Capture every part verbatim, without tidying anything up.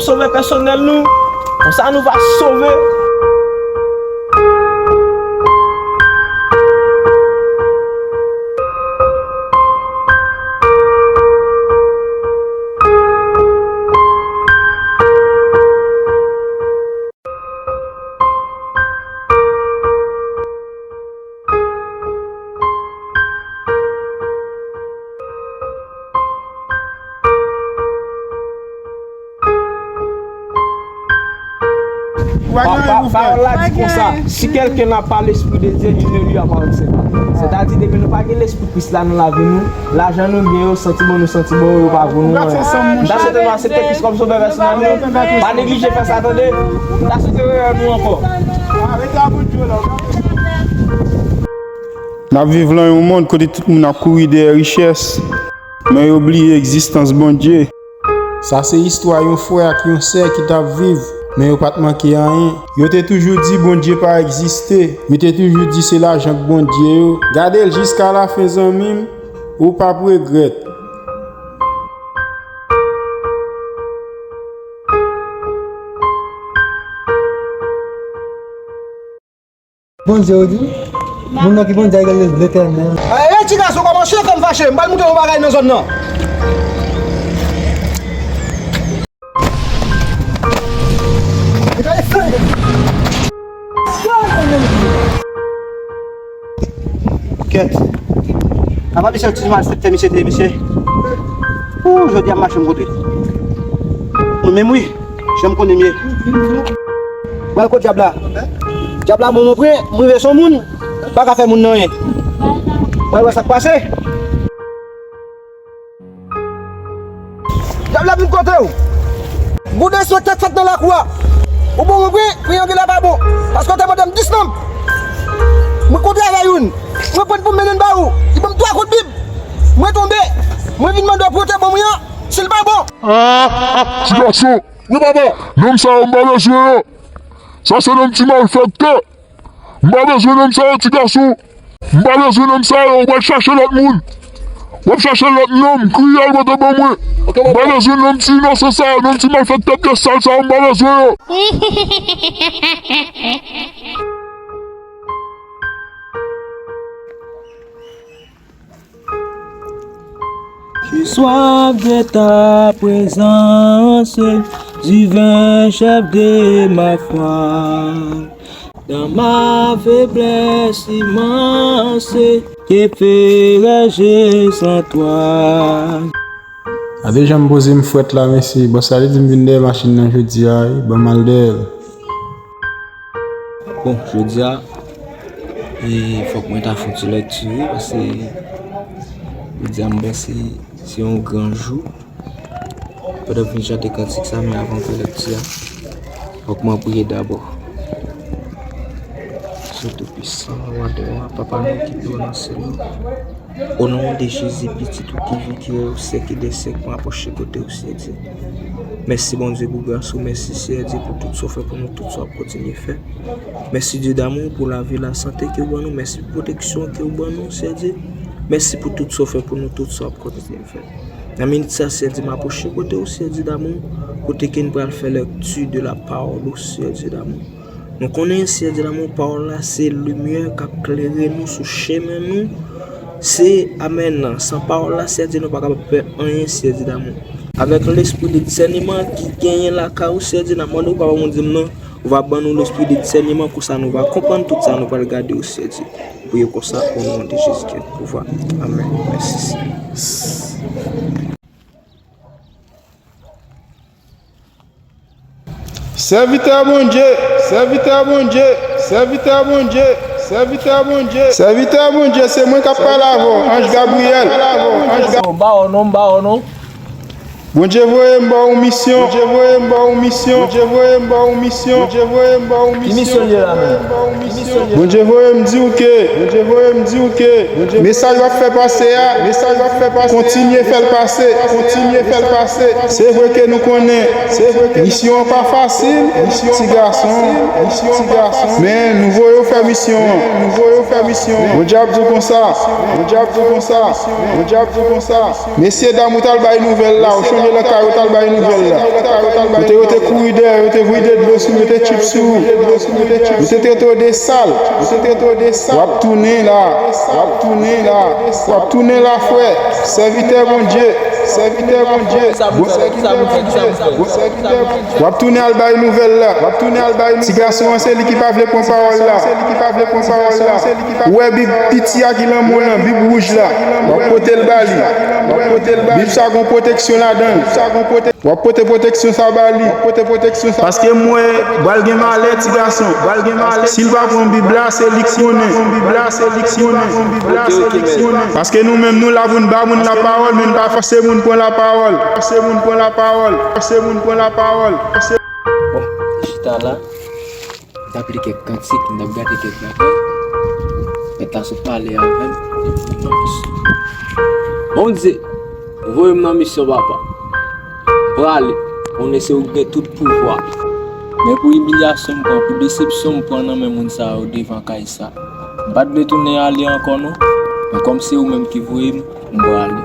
Sovè pèsonèl nou, konsa nou va sove. Pa- pa- Pawòl la di konsa, si quelqu'un n'a pas l'esprit de Dieu, il ne lui appartient pas. Sètadi, depi nou pa gen lespri Kris la nan lavi nou, lajan nou gen yo, santiman nou santiman yo, yo pa vo nou anyen. M ta swete nou aksepte Kris kòm sovè pèsonèl nou. Pa neglije fè sa, tande. M ta swete rewè nou ankò. N ap viv lan yon mond kote tout moun ap kouri dèyè richès, men yo bliye egzistans Bondye. Sa se istwa yon frè ak yon sè ki t ap viv, men yo pa t manke anyen. Yo te toujou di Bondye pa egziste. Yo te toujou di se lajan k Bondye yo. Gade l jiska lafen, zanmi m, ou p ap regrèt. Bondye, ou di? Moun nan ki Bondye a, Letènèl. Ey, ti gason, kòmanse fè m fache. M pral montre yon bagay nan zòn nan. Kèt. Apa misye ti malfektè misye te ye, mesye? Ooh, jodi a m mache m kontre. Mwen menm wi, jan m konnen m ye. Pral kot dyab la. Dyab la bon, mwen pre, m rive son moun, pa ka fè moun nan anyen. Pral wè sa k pase. Dyab la vin kote w. Gwo derespekte k fèt nan lakou a. Ou bon, mwen pre, pri angle la pa bon. Paske w te mande m dis nonm. Mwen kontre avè youn. Mwen pran pou m mennen l ba ou. Li ban m twa kout bib. Mwen tonbe. Mwen vin mande w pou w te ban mwen an. Si l pa bon. Ah, ah, ti gason. Wi, papa. Nonm sa yo, m pa bezwen yo. Sa se nonm ti malfektè. M pa bezwen nonm sa yo, ti gason. M pa bezwen nonm sa yo, w pral chache lòt moun. W ap chache lòt nonm, kriye al pote ban mwen. M pa bezwen nonm ti inosan sa yo, nonm ti malfektè pyès sal sa yo, m pa bezwen yo. J'ai soif de ta présence, divin chef de ma foi. Dans ma faiblesse immense, que ferais-je sans toi? Gade jan m poze m frèt la, mesye. Bòs la li di m vin dèyè machin nan jodi a, wi. Ban m al dèyè l. Bon, jodi a, e, fòk mwen ta fè yon ti lèkti, wi, paske jodi a m panse se yon gran jou. Pandan m fin chante kantik sa, men avan m fè lèkti a, fòk mwen priye dabò. Sye Toupisan, Wa dè wa, Papa nou ki pi wo nan syèl yo. O non de Jezi, Pitit ou ki viv, ki règne au siècle des siècles, mwen apwoche kote w, Seyè Dye. Mèsi, Bondye, pou gras ou. Mèsi, Seyè Dye, pou tout sa w fè pou nou, tout sa w ap kontinye fè. Mèsi, Dye damou, pou lavi, lasante ke w ban nou. Mèsi pou pwoteksyon ke w ban nou, Seyè Dye. Mèsi pou tout sa w fè pou nou, tout sa w ap kontinye fè. Nan minit sa, Seyè Dye, m apwoche kote w, Seyè Dye damou, kote ke n pral fè lèkti de la pawòl ou, Seyè Dye damou. Nou konnen, Seyè Dye damou, pawòl la se limyè k ap klere nou sou chemen nou. Se, amèn, san pawòl la, Seyè Dye, nou pa kapab fè anyen, Seyè Dye damou. Avèk lespri de disèneman ki genyen lakay ou, Seyè Dye, n ap mande w, Papa Bondye m nan, ou va ban nou lespri de disèneman, konsa nou va konprann tout sa nou pral gade yo, Seyè Dye. Priye konsa, o non de Jezi ki gen pouvwa. Amèn. Mèsi, Seyè. Sèvitè Bondye, sèvitè Bondye, sèvitè Bondye, sèvitè Bondye, sèvitè Bondye, se mwen k ap pale avè w, anj Gabriyèl. Anj Ga- M ba w non, m ba w non. Bondye voye m ba w yon misyon. Bondye voye m ba w yon misyon. Bondye voye m ba w yon misyon. Bondye voye m ba w yon misyon. Ki misyon l ye la menm? Bondye voye m di w ke, Bondye voye m di w ke, mesaj w ap fè pase a, mesaj w ap fè pase a, kontinye fè l pase, kontinye fè l pase. Se vre ke nou konnen, se vre ke misyon an pa fasil, ti gason, ti gason. Men nou voye w fè misyon an, nou voye w fè misyon an. Bondye ap di w konsa, Bondye ap di w konsa, Bondye ap di w konsa. Mesye dam, ou t al bay nouvèl la, ou Lòt kay ou t al bay nouvèl la. Kote yo te kouri dèyè, yo te voye de dlo sou ou, yo te tchip sou ou. Yo te trete w de sal. Yo te trete w de sal. W ap tounen la. W ap tounen la. W ap tounen la, frè. Sèvitè Bondye. Sèvitè Bondye. Bon, sèvitè Bondye. Bon, sèvitè Bondye. W ap tounen al bay nouvèl la. W ap tounen al bay nouvèl. Ti gason an, se li ki pa vle pran pawòl la. Ou wè bib piti a ki nan men w lan, bib wouj la. W ap pote l ba li. W ap pote l ba li. Bib sa gon pwoteksyon ladan l. W ap pote pwoteksyon sa ba li. Paske m wè, pral gen malè, ti gason. Si l pa pran bib la, se li k konnen. Paske nou menm, nou la pou n ba moun lapawòl, men n pa fòse moun pran lapawòl. Fòse moun pran lapawòl. Fòse moun pran lapawòl. Bon, chita la, m t ap li kèk kantik, m t ap gade kèk bagay. Mèt la sot pale avè m. Bondye, voye m nan misyon, papa. M prale, konnen se ou ki gen tout pouvwa. Men pou imilyasyon m pran, pou desepsyon m pran nan men moun sa yo devan kay sa, m pa t vle tounen ale ankò non. Men kòm se ou menm ki voye m, m prale.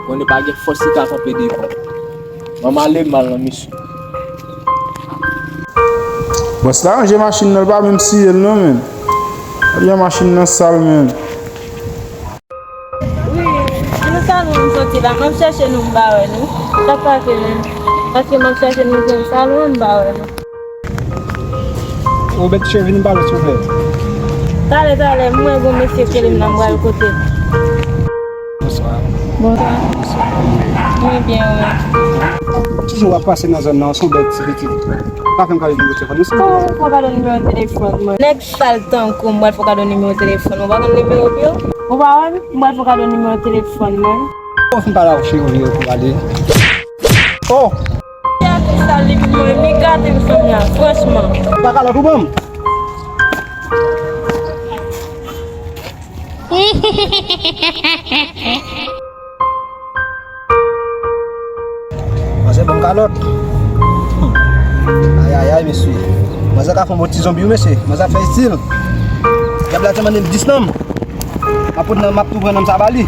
Konnen pa gen fòs ki ka kanpe devan m. Ban m ale, m al nan misyon. Bòs la ranje machin nan, l pa menm siye l non, menn. Gade jan machin nan sal, menn. Wi, si nou salon m soti la, m ap chèche nou, m pa wè nou. Sa k pase menm? Paske m ap chèche nou jwenn salon an, m pa wè nou. Robert Che, vin pale, silvouplè. Talè, talè, m wè gon mesye k rele m nan, m pral kote l. Bonswa. Bonswa. Bonswa. Mwen byen, wi. Toujou w ap pase nan zòn nan, w se yon bèl ti pitit. Pa fè m kale nimewo telefòn ou, silvouplè. Kòman pou w fè w kado nimewo telefòn mwen? Nèg sal tankou m, m pral fè w kado nimewo telefòn mwen. Ou pa konn nimewo m yo? Ou pa wè m? M pral fè w kado nimewo telefòn mwen. Ou fin pale ak chirurjyen pou ale. Oh! Sa li pou mwen, li gate m fanm nan, franchman. Pa kalòt ou ban m. Manzè ban m kalòt. Ayayay, mesye. Manzè ka fè yon bon ti zonbi, wi, mesye. Manzè ap fè estil. Dyab la te mande m dis nan m. M ap pot nan, m ap tou pran nan m sa ba li.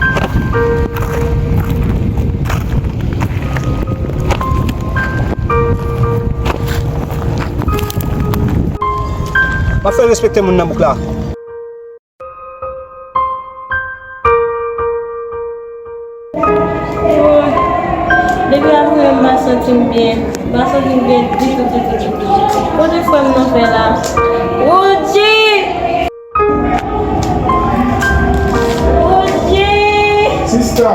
M ap fè respekte moun nan bouk la. Depi apre m pa santi m byen. M pa santi m byen ditou, ditou, ditou. Kote frè m nan fè la? Woodjy! Woodjy! Sista!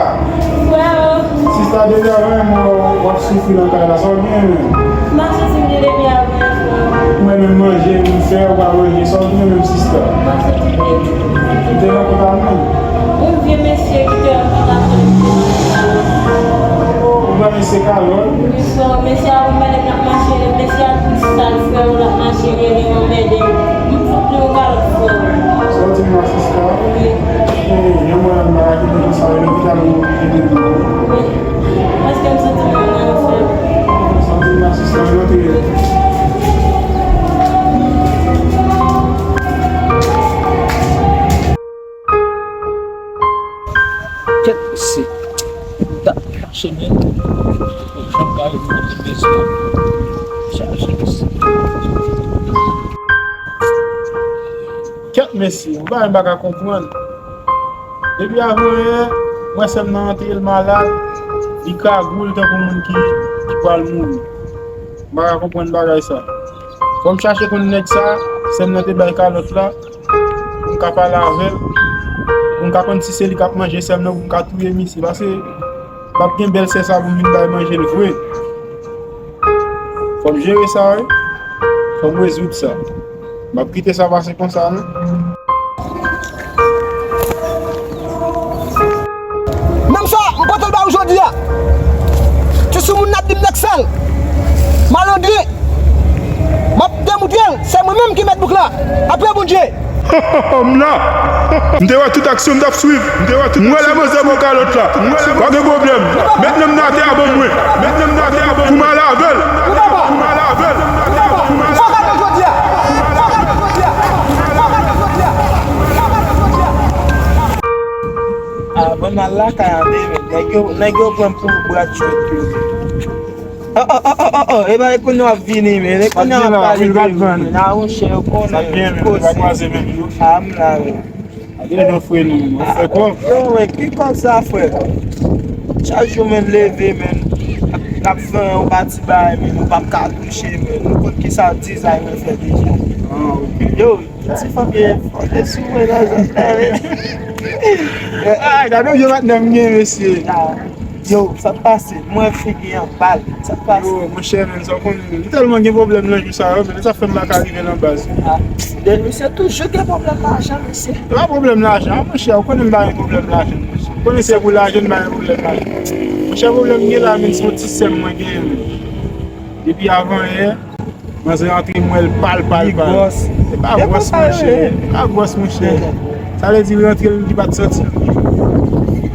Frè o! Sista, depi avan w ap soufri nan kay la, sa w gen menm? M pa santi m byen depi avan. Mwen menm manje, m fè, ou pa manje, sa w gen menm, sista? M pa santi m byen ditou. Ou te nan kont a moun? Yon vye mesye ki te nan kont a moun. Ou pran mesye kalòt? Wi, frè, mesye a, ou mele l ap mache, mesye a tout sal, frè, l ap mache, rele m, anmède m. M fout li yon kalòt, frè. Sa w di m la, sista? Wi. Yon mwen, m pa ka kite konsa, e lopital ou kite m nan. Wi. Paske m santi m nan yon fèb. Santi m nan sistèm yo te. Kèt mesye. M t ap chache men. Jan m ka rive kote bezwen. Chache mesye. Kèt mesye, yon bagay m pa ka konprann. Depi avan yè, m wè sè m nan antre l malad, li kagoul tankou moun ki, ki pral mouri. M pa ka konprann bagay sa. Fò m chache konn nèg sa, sè m nan te bay kalòt la, pou m ka pale avè l, pou m ka konn si se li k ap manje sè m nan, pou m ka touye misye, paske m ap gen bèl sè sa pou m vin bay manje l vre. Fò m jere sa, wi. Fò m rezoud sa. M ap kite sa pase konsa, non. Menm sa, m pote l ba ou jodi a. Ti soumoun n ap di m nèg sal. Malandren. M ap demoutre l. Se mwen menm ki mèt bouk la. Apre Bondye. M la. M te wè tout aksyon m t ap swiv. M wè lè manzè ba w kalòt la. Pa gen pwoblèm. Met nan m nan atè a ban mwen. Pou m al avè l. Pou m al avè l. Avan n al lakay a, nèg Yo, nèg yo pran m pou brat chwèt yo. Oh, oh, oh, oh, oh, oh. E pa kounye w ap vini, men. E kounye w ap pale de vini. Nan, monchè, yo konnen. Sa gen, men, pa kwaze menm, yo. A, m la, men. Gade nan frè nou, men. Ou fè kòb. Yo, men, ki kòb sa, frè? Chak jou, men, leve, men. N ap fè yon pati bagay, men, nou p ap ka touche, men. Nou konn ki sa dizay mwen fè deja. Ah, ok. Yo, ti fanm yo, fò te sou mwen nan zòn la, men. Ay, gade yon patnè m gen, mesye. Ah. Yo, sa k pase? Mwen figi an bal. Sa k pase? Yo, monchè, men, sa w konnen, men. M tèlman gen pwoblèm nan jou sa yo, men, sa fè m pa ka rive nan baz. Ah, de misye toujou gen pwoblèm lajan, misye. Se pa pwoblèm lajan, monchè, ou konnen m pa gen pwoblèm lajan, monchè. Ou konnen se pou lajan, m pa gen pwoblèm lajan. Monchè, pwoblèm m gen la, men, se yon ti sè m mwen genyen, men. Depi avan yè, manzè rantre m wè l pal, pal, pal. Li gwòs. Se pa gwòs, monchè. Se pa gwòs, monchè. Sa vle di l rantre l, li pa t santi l.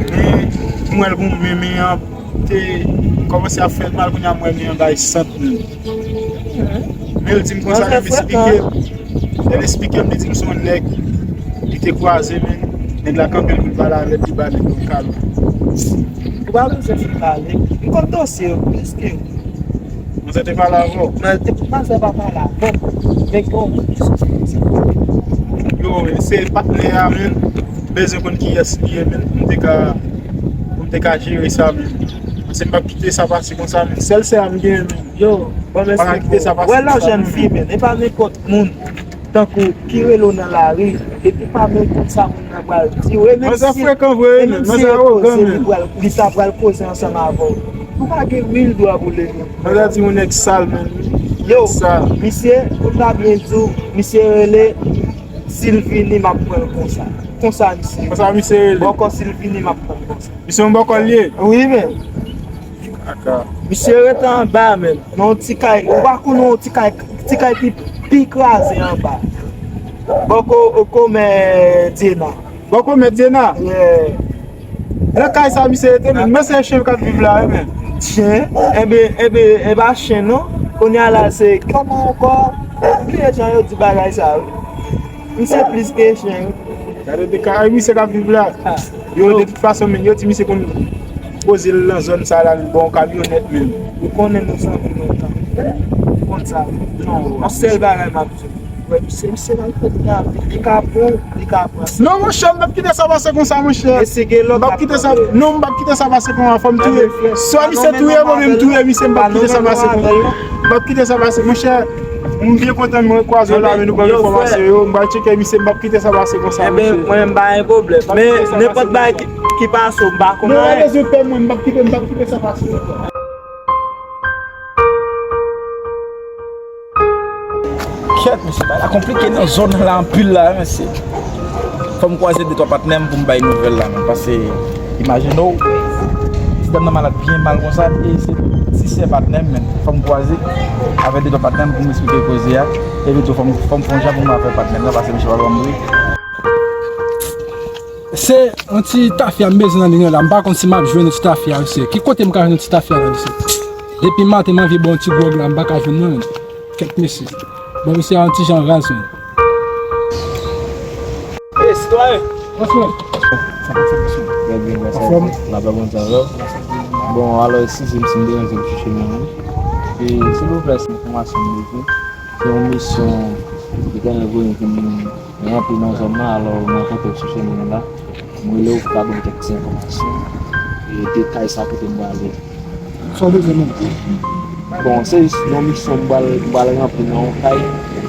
Men, m wè l gon men, men an te kòmanse ap fè l mal, kounye a m wè men an bay sant menm. Men l di m konsa, lè m esplike l, lè l esplike m, li di m se yon nèg li te kwaze, men nèg la kanpe l pou l pale avè l, li ba nèg la yon kado. Ou pa bezwen fin pale. M konn dosye yo plis ke ou. Manzè te pale avè w? Manzè te, manzè pa pale avè m. Men gen yon moun ki sou fè sa. Yo, men se patnè a, men. Bezwen konn kiyès li ye, men. Pou m te ka, pou m te ka jere sa, men. Paske m p ap kite sa pase konsa, men. Sèl sè a m genyen, men. Yo, bon, m pa ka kite sa pase konsa, men. Wè lè w jèn fi, men. E pa nenpòt moun. Tankou ki rele w nan lari, epi pa menm konn sa moun nan pral di w, e menm si, frekan vre, e menm si manzè e awogan, koze li pral, li ta pral koze ansanm avè w. Ou pa gen mil dwa pou leve. Manzè di yon nèg sal, men. Yo, misye, pou m ta byen di w, misye rele, si l vini, m ap pran l konsa. Konsa misye. Konsa misye rele. Bòkò, si l vini, m ap pran l konsa. Misye yon bòkò l ye? Wi, men. Kaka. Misye rete anba, men. Nan yon ti kay, ou pa konn yon ti kay, ti kay pi, pi kraze anba. Bò ko, komè Dyena. Bò komè Dyena? Yeah. Nan kay sa misye rete, men. Men se chen k ap viv la, wi, men. Chen? Enben, enben, e pa chen, non. Kounye a la, se, kòman ankò? M bliye jan yo di bagay sa, wi. Misye plis ke chen, wi. Gade de ka, ay, misye k ap viv la. Ah. Yo, de tout fason, men, yo di misye konn poze l nan zòn sa la, li ba w kamyonèt, men. Ou konnen nou zanmi lontan. Ou konn sa, wi. Non, yon sèl bagay m ap di w. Wè, misye, misye malfektè, li ka pran, li ka pran. Non, monchè, m p ap kite sa pase konsa, monchè. E si gen lòt, m p ap kite sa, non, m p ap kite sa pase konsa, fò m touye. Swa misye touye, mwen menm touye misye, m p ap kite sa pase konsa. M p ap kite sa pase, monchè. M byen kontan mwen kwaze w la, men nou ban m enfòmasyon yo. M pral tcheke misye, m p ap kite sa pase konsa, monchè. Enben, mwen, m pa gen pwoblèm. Men, nenpòt bagay ki, ki pase w, m pa konn anyen. Non, e rezon pè mwen, m p ap kite, m p ap kite sa pase konsa. Kèt, mesye, bagay la konplike nan zòn nan la anpil la, wi, mesye. Fò m kwaze de twa patnè m pou m bay nouvèl la, men, paske imajine w, ti dam nan malad byen mal konsa, e se ti sè patnè m, men, fò m kwaze avèk de twa patnè m pou m esplike koze a, epi tou fò m, fò m fè yon jan pou m avè patnè m nan, paske misye pa ban m bri. Se yon ti tafya m bezwen nan liy nan la, m pa konn si m ap jwenn yon ti tafya, mesye. Ki kote m ka jwenn yon ti tafya la, mesye? Depi maten, m anvi bwè yon ti gwòg la, m pa ka jwenn, non, men. Kèt mesye. Bon, mesye a yon ti jan raz, men. Ey, sitwayen! Bonswa. Sa konsa, bonswa. Trè byen, grâce à Dieu. Anfòm? Lapè Bondye avè w. Bon, alò, eskize m si m deranje m sou chemen an. E, silvouplè, se enfòmasyon m bezwen. Se yon misyon Letènèl voye m vin ranpli nan zòn nan, alò, m rankontre w sou chemen an la. M rele w pou ka ban m kèk ti enfòmasyon e detay sa kote m prale. Sa w bezwen menm? Bon, se jis yon misyon m pral, m pral ranpli nan yon kay.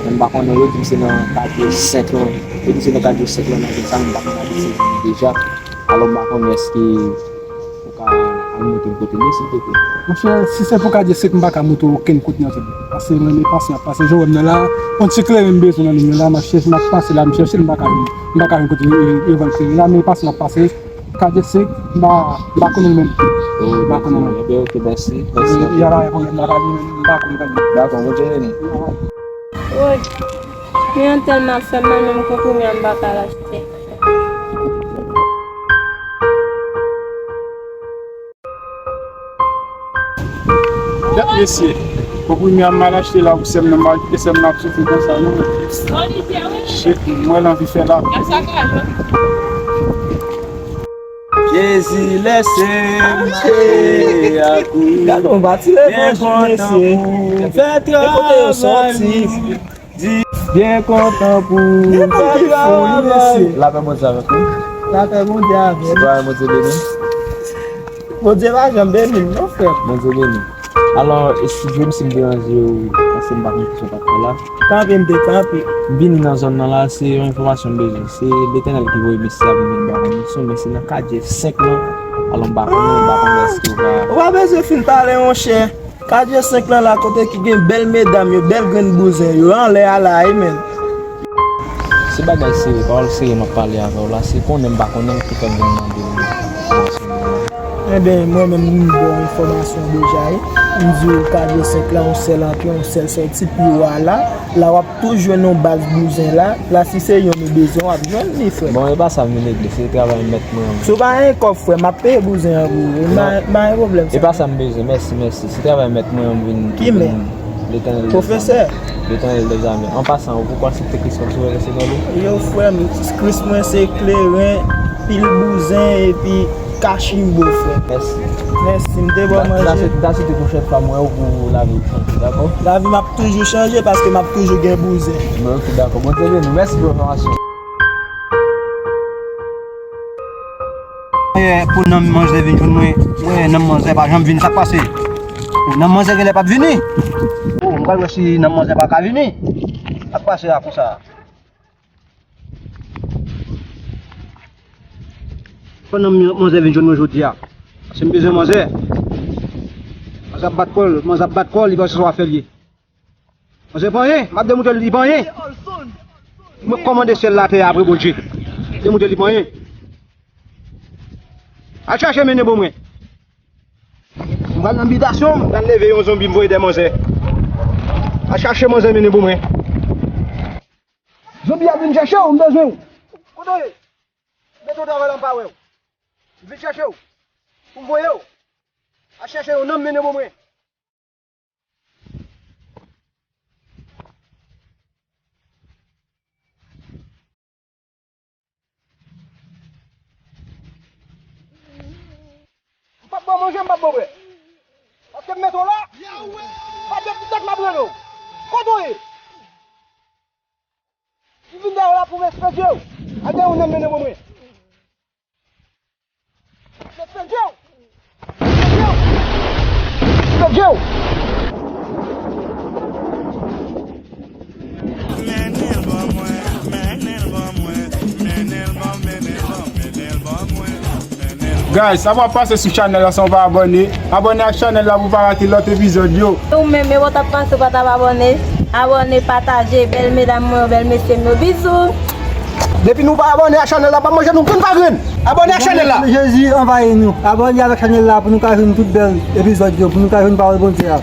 Men m pa konnen, yo di m se nan katye senk lan. Yo di m se nan katye senk lan nan vil sa, men m pa konn abitye deja. Alò, m pa konnen èske ou ka al montre m kote m ye, silvouplè? Monchè, si se pou katye senk, m pa ka montre w okenn kote nan zòn nan. Paske mwen, men pase m ap pase, jan w wè m nan la, yon ti kleren m bezwen nan liy nan la, m ap chèche, m ap pase la, m chèche l, m pa ka jwenn. M pa ka jwenn kote yo, yo, yo vann kleren la, men pase m ap pase. Katye senk, m pa, m pa konnen l menm. Oh, m pa konnen l menm. Ebyen, ok, mèsi. Mèsi anpil. Y a pa gen pwoblèm, m pa konnen l menm, m pa konnen l menm. Dakò, Bondye beni. Woy, men an tèlman ap fè m mal, menm konprime a m pa ka al achte. Gad mesye, konprime a m al achte la pou sè m nan, m pa kite sè m nan ap soufri konsa non. Shit, mwen l anvi fè la. Jezi lèse m mache ak ou. Gade yon bati levanjil, mesye. Byen kontan pou fè travay li. Byen kontan pou fè travay li, mesye. Lapè Bondye avèk ou. Lapè Bondye avèk ou. Sitwayen, Bondye beni. Bondye pa janm beni m non, frè m. Bondye beni. Alò, eskize m si m deranje w, paske m pa konn kisa w t ap fè la. Kanpe, m te kanpe. M vini nan zòn nan la, se yon enfòmasyon m bezwen. Se Letènèl ki voye mesye a pou m vin ba w yon misyon, men se nan Kadjè senk lan. Alò, m pa konnen, m pa konnen èske w ka... Ou pa bezwen fin pale, monchè. Kadjè senk lan la, kote ki gen bèl medam yo, bèl grenn bouzen yo, anlè a la, wi, men. Se bagay serye, pawòl serye m ap pale avè w la, se konnen m pa konnen l ki fè m vin mande w. Enben, mwen menm, m ba w enfòmasyon deja, wi. M di w Kadjè senk la, yon sèl antre, yon sèl sòti, pi wo a la, la w ap tou jwenn yon baz bouzen la, la si se yon nou bezwen, w ap jwenn li, frè. Bon, e pa sa m vin regle, se travay mèt mwen an. Si w pa gen kòb, frè, m ap peye bouzen an pou ou. M pa, m pa gen pwoblèm sa. E pa sa m bezwen, mèsi, mèsi. Se travay mèt mwen an m vin. Ki mèt? Letènèl dèzame. Pwofesè. Letènèl dèzame. An pasan, ou poko aksepte Kris kòm Sovè Pèsonèl ou? Yo, frè m, Kris mwen se kleren, pil bouzen, epi kachimbo, frè. Mèsi. Mèsi, m te ba w manje. M ta swete pwochèn fwa m wè w pou lavi w chanje, dakò? Lavi m ap toujou chanje paske m ap toujou gen bouzen. Bon, ok, dakò. Bondye beni w. Mèsi pou enfòmasyon. Pou nanm manzè vin jwenn mwen, wè, nanm manzè pa janm vini, sa k pase? Pou nanm manzè genlè p ap vini. Oh, m pral wè si nanm manzè pa ka vini. Sa k pase a konsa? Fò nanm manzè vin jwenn mwen jodi a. Paske m bezwen manzè. Manzè ap bat kò l, manzè ap bat kò l, li panse se w ap fè l ye. Manzè pa anyen, m ap demontre l li pa anyen. Mwen kòmande syèl la tè a apre Bondye. Demontre li pa anyen. Al chache mennen pou mwen. M pral nan bitasyon, m pral leve yon zonbi, m voye dèyè manzè. Al chache manzè mennen pou mwen. Zonbi a vin chache w, m bezwen w. Kote w ye? Mete w travay la, m pa wè w. M vin chache w. Pou m voye w. Al chache yon nonm mennen pou mwen. M p ap ba w manje, m p ap ba w bwè. Paske m mete w la, pa gen ti tèt m ap rele w. Kote w ye? M vin dèyè w la pou m ekspedye w. Al dèyè yon nonm mennen pou mwen. M ekspedye w. M ekspedye w. M ekspedye w. Guys, sa p ap pase sou chanèl la san w pa abòne. Abòne ak chanèl la pou w pa rate lòt epizòd yo. Ou menm, e wè w t ap pase, w pa t ap abòne. Abòne, pataje, bèl medam mwen yo, bèl mesye m yo. Bizou. Depi nou pa abòne ak chanèl la, p ap manje nou grenn pa grenn. Abòne ak chanèl la. Jezi anvayi nou. Abòne avèk chanèl la pou nou ka jwenn tout bèl epizòd yo, pou nou ka jwenn pawòl Bondye a.